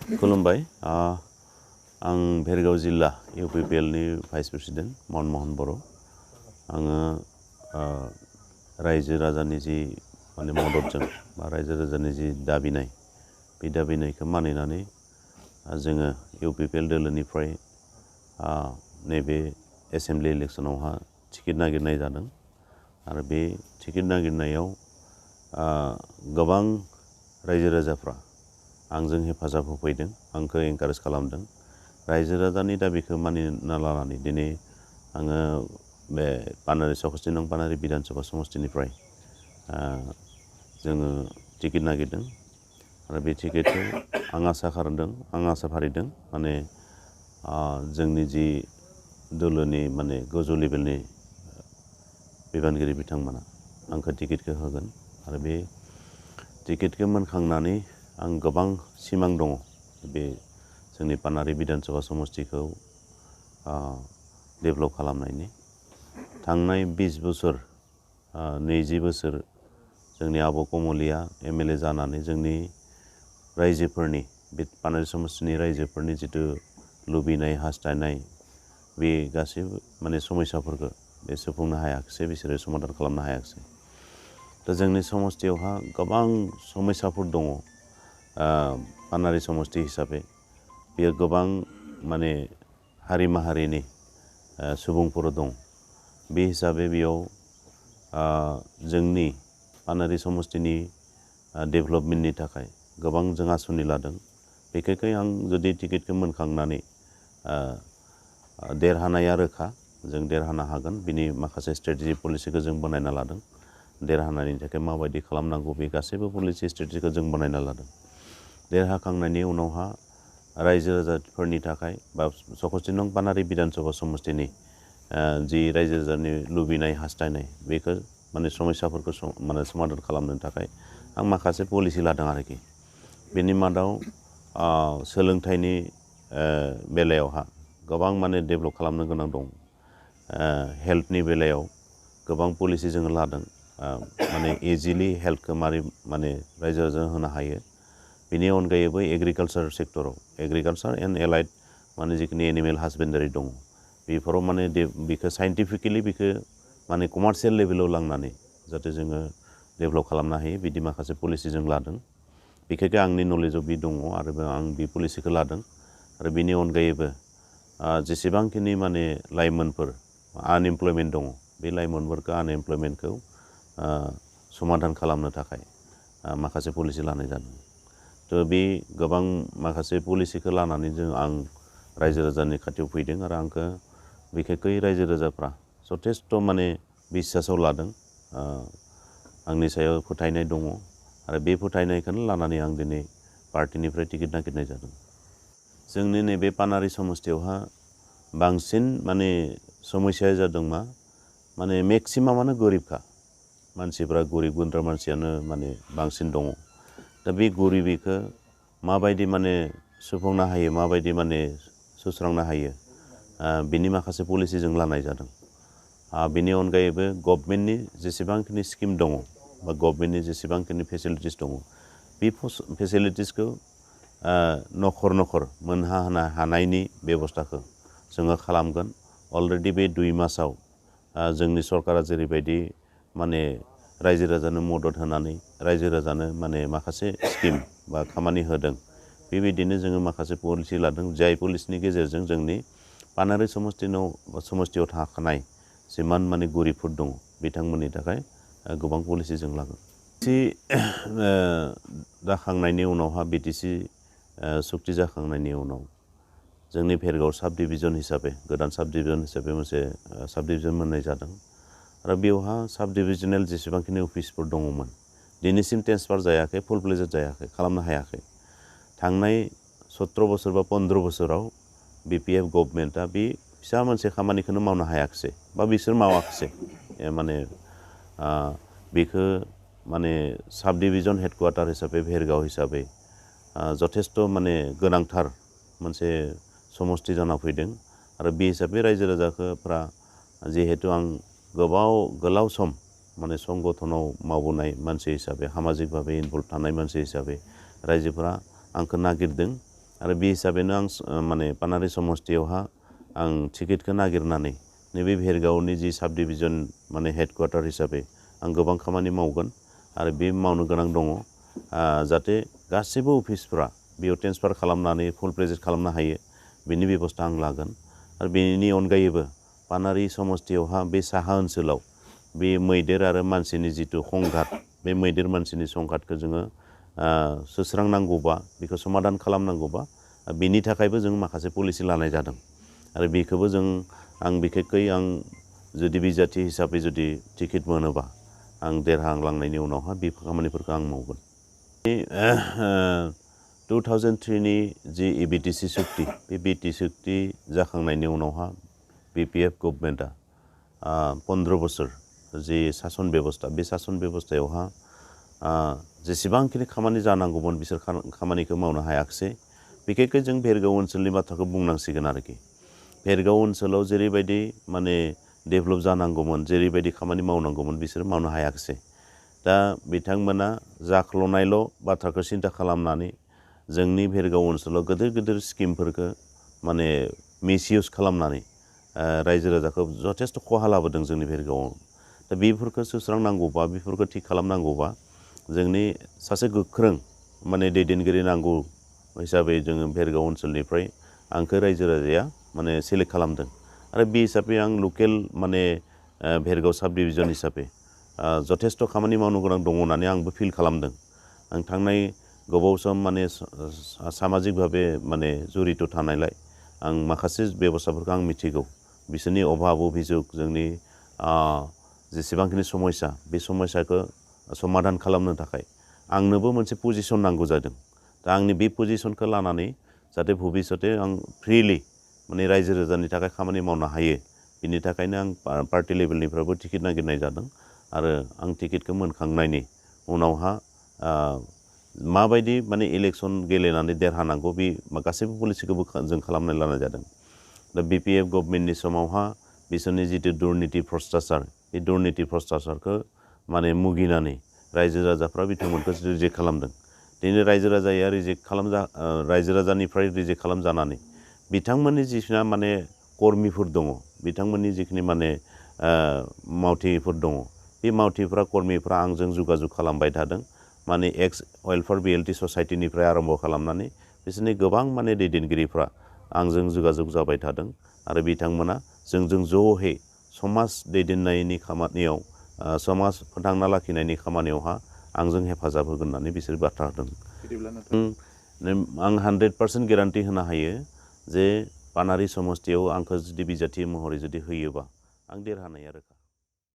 खुलुमबाय आं भेरगाव जिल्ला UPL नि भाइस प्रेसिडेन्ट मनमहन बर'आ आङो रायजो राजानि जि माने मददजों बा रायजो राजानि जि दाबिनाय बे दाबिनायखौ मानिनानै जोङो UPL दोलोनिफ्राय नैबे एसेम्बलि इलेक्सनावहा टिकेट नागिरनाय जादों आरो बे टिकेट नागिरनायाव गोबां रायजो राजाफ्रा आंजों हेफाजाब होफैदों आंखौ एनकारेज खालामदों रायजो राजानि दाबिखौ मानिना लानानै दिनै आङो बे पानारि 64 नं पानारि बिधानसभा समष्टिनिफ्राय जोङो टिकेट नागिरदों आरो बे टिकेटखौ आं आसा खालामदों आं आसा फारिदों माने जोंनि जि दोलोनि माने गोजौ लेभेलनि बिबानगिरि बिथांमोना आंखौ टिकेटखौ होगोन आरो बे टिकेटखौ मोनखांनानै आं गोबां सिमां दङ बे जोंनि पानारि बिधानसभा समष्टिखौ डेभेलप खालामनायनि थांनाय 20 बोसोर 20 बोसोर जोंनि आब' कमलिया MLA जानानै जोंनि रायजोफोरनि बे पानारि समष्टिनि रायजोफोरनि जितु लुबैनाय हास्थायनाय बे गासैबो माने समस्याफोरखौ बे सुफुंनो हायाखिसै बिसोरो समाधान खालामनो हायाखिसै दा जोंनि समष्टियावहा गोबां समस्याफोर दङ पानारि समष्टि हिसाबै बेयो गोबां माने हारि माहारिनि सुबुंफोर दं बे हिसाबै बेयाव जोंनि पानारि समष्टिनि डेभेलपमेन्टनि थाखाय गोबां जों आसुनि लादों बेखाय आं जुदि टिकेटखौ मोनखांनानै देरहानाया रोखा जों देरहानो हागोन बिनि माखासे स्ट्रेटेजि पलिसिखौ जों बनायना लादों देरहानायनि थाखाय माबायदि खालामनांगौ बे गासैबो पलिसि स्ट्रेटेजिखौ जों बनायना लादों देरहाखांनायनि उनावहा रायजो राजाफोरनि थाखाय बा 64 नं पानारि बिधानसभा समष्टिनि जि रायजो राजानि लुबैनाय हास्थायनाय बेखौ माने समस्याफोरखौ माने समाधान खालामनो थाखाय आं माखासे पलिसि लादों आरोखि बेनि मादाव सोलोंथाइनि बेलायावहा गोबां माने डेभेलप खालामनो गोनां दं हेल्थनि बेलायाव गोबां पलिसि जोङो लादों माने इजिलि हेल्थखौ माने रायजो राजानो होनो हायो बेनि अनगायैबो एग्रिकालचार सेक्टराव एग्रिकालचार एन्ड एलाइड माने जिखिनि एनिमेल हासबेन्डारि दङ बेफोराव माने बेखौ साइन्टिफिकेलि बेखौ माने कमार्शियेल लेभेलाव लांनानै जाहाथे जोङो डेभेलप खालामनो हायो बिदि माखासे पलिसि जों लादों बेखायनो आंनि नलेजाव बे दङ आरो आं बे पलिसिखौ लादों आरो बेनि अनगायैबो जेसेबांखिनि माने लाइमोनफोर आनएमप्लयमेन्ट दङ बे लाइमोनफोरखौ आनएमप्लयमेन्टखौ समाधान खालामनो थाखाय माखासे पलिसि लानाय जादों थ' बे गोबां माखासे पलिसिखौ लानानै आं रायजो राजानि खाथियाव फैदों आरो आंखौ बिखेखै रायजो राजाफ्रा जथेस्थ' माने बिसासाव लादों आंनि सायाव फोथायनाय दङ आरो बे फोथायनायखौनो लानानै आं दिनै पार्टिनिफ्राय टिकेट नागिरनाय जादों जोंनि नैबे पानारि समष्टियावहा बांसिन माने समस्याया जादों माने मेक्सिमामानो गोरिबखा मानसिफ्रा गोरिब गुन्द्रा मानसियानो माने बांसिन दङ दा बे गरिबिखौ माबायदि माने सुफुंनो हायो माबायदि माने सुस्रांनो हायो बिनि माखासे पलिसि जों लानाय जादों बेनि अनगायैबो गभर्नमेन्टनि जेसेबांखिनि स्किम दङ बा गभर्नमेन्टनि जेसेबांखिनि फेसिलिटिस दङ बे फेसिलिटिसखौ नखर नखर मोनहोनो हानायनि बेबस्थाखौ जोङो खालामगोन अलरेडि बे 2 मासाव जोंनि सरकारा जेरैबायदि माने रायजो राजानो मदद होनानै रायजो राजानो माने माखासे स्किम बा खामानि होदों बेबायदिनो जोङो माखासे पलिसि लादों जाय पलिसिनि गेजेरजों जोंनि पानारि समष्टियाव थाखानाय जिमान माने गरिबफोर दङ बिथांमोननि थाखाय गोबां पलिसि जों लागोन जाखांनायनि उनावहा BTC सुक्ति जाखांनायनि उनाव जोंनि भेरगाव साब डिभिजन हिसाबै गोदान साब डिभिजन हिसाबै मोनसे साब डिभिजन मोननाय जादों आरो बेवहा साब डिभिजनेल जेसेबांखिनि अफिसफोर दङमोन दिनैसिम ट्रेन्सफार जायाखै फुल फ्लेजेड जायाखै खालामनो हायाखै थांनाय 17 बोसोर बा 15 बोसोराव BPF गभर्नमेन्टआ बे फिसा मोनसे खामानिखौनो मावनो हायाखिसै बा बिसोर मावाखिसै माने बेखौ माने साब डिभिजन हेडक्वार्टार हिसाबै भेरगाव हिसाबै जथेस्थ' माने गोनांथार मोनसे समष्टि जाना फैदों आरो बे हिसाबै रायजो राजाफोरा जिहेतु आं गोलाव सम माने संगठनाव मावबोनाय मानसि हिसाबै सामाजिक भाबै इनभल्व थानाय मानसि हिसाबै रायजोफोरा आंखौ नागिरदों आरो बे हिसाबैनो आं माने पानारि समस्तियावहा आं टिकेटखौ नागिरनानै नैबे भेरगावनि जि साब डिभिजन माने हेडक्वार्टार हिसाबै आं गोबां खामानि मावगोन आरो बे मावनो गोनां दङ जाहाथे गासैबो अफिसफ्रा बेयाव ट्रेन्सफार खालामनानै फुल प्रेजेन्ट खालामनो हायो बेनि बेबस्था आं लागोन आरो बेनि अनगायैबो पानारि समस्तियावहा बे साहा ओनसोलाव बे मैदेर आरो मानसिनि जिथु संघात बे मैदेर मानसिनि संघातखौ जोङो सुस्रांनांगौबा बेखौ समाधान खालामनांगौबा बेनि थाखायबो जों माखासे पलिसि लानाय जादों आरो बेखौबो आं बिखेखै आं जुदि बिजाथि हिसाबै जुदि टिकेट मोनोबा आं देरहालांनायनि उनावहा बे खामानिफोरखौ आं मावगोन 2003 नि जि बिटिसि सुक्ति बे बिटिसि सुक्ति जाखांनायनि उनावहा बिपिएफ गभर्नमेन्टआ 15 बोसोर जि सासन बेबस्था बे सासन बेबस्थायावहा जेसेबांखिनि खामानि जानांगौमोन बिसोर खामानिखौ मावनो हायाखिसै बिखेखै जों भेरगाव ओनसोलनि बाथ्राखौ बुंनांसिगोन आरोखि भेरगाव ओनसोलाव जेरैबायदि माने डेभेलप जानांगौमोन जेरैबायदि खामानि मावनांगौमोन बिसोर मावनो हायाखिसै दा बिथांमोना जाख्ल'नायल' बाथ्राखौ सिन्था खालामनानै जोंनि भेरगाव ओनसोलाव गिदिर गिदिर स्किमफोरखौ माने मिसइउज खालामनानै रायजो राजाखौ जथेस्थ' खहा लाबोदों जोंनि भेरगावआव दा बेफोरखौ सुस्रांनांगौबा बेफोरखौ थिग खालामनांगौबा जोंनि सासे गोख्रों माने दैदेनगिरि नांगौ हिसाबै जोङो भेरगाव ओनसोलनिफ्राय आंखौ रायजो राजाया माने सेलेक्ट खालामदों आरो बे हिसाबै आं लकेल माने भेरगाव साब डिभिजन हिसाबै जथेस्थ' खामानि मावनो गोनां दङ होननानै आंबो फिल खालामदों आं थांनाय गोबाव सम माने सामाजिक भाबे माने जड़ित थानायलाय आं माखासे बेबस्थाफोरखौ आं मिथिगौ बिसोरनि अभाब अभियोग जोंनि जेसेबांखिनि समस्या बे समस्याखौ समाधान खालामनो थाखाय आंनोबो मोनसे पजिसन नांगौ जादों दा आंनि बे पजिसनखौ लानानै जाहाथे भबिष्यते आं फ्रिलि माने रायजो राजानि थाखाय खामानि मावनो हायो बिनि थाखायनो आं पार्टि लेभेलनिफ्रायबो टिकेट नागिरनाय जादों आरो आं टिकेटखौ मोनखांनायनि उनावहा माबायदि माने इलेक्सन गेलेनानै देरहानांगौ बे गासैबो पलिसिखौबो जों खालामनानै लानाय जादों दा बिपिएफ गभर्नमेन्टनि समावहा बिसोरनि जितु दुर्निति भ्रष्टाचार बे दुर्निति भ्रष्टाचारखौ माने मुगिनानै रायजो राजाफ्रा बिथांमोनखौ रिजेक्ट खालामदों दिनै रायजो राजाया रायजो राजानिफ्राय रिजेक्ट खालामजानानै बिथांमोननि जिखिनि माने कर्मिफोर दङ बिथांमोननि जिखिनि माने मावथिफोर दङ बे मावथिफ्रा कर्मिफ्रा आंजों जगाजग खालामबाय थादों माने एक्स वेलफेयार बिएलटि ससाइटिनिफ्राय आरम्भ खालामनानै बिसोरनि गोबां माने दैदेनगिरिफ्रा आंजों जगाजग जाबाय थादों आरो बिथांमोना जोंजों ज'है समाज दैदेननायनि खामानियाव समाज फोथांना लाखिनायनि खामानियावहा आंजों हेफाजाब होगोन होननानै बिसोर बाथ्रा होदों आं 100% गेरान्टि होनो हायो जे पानारि समस्तियाव आंखौ जुदि बिजाथि महरै जुदि होयोबा आं देरहानाया रोखा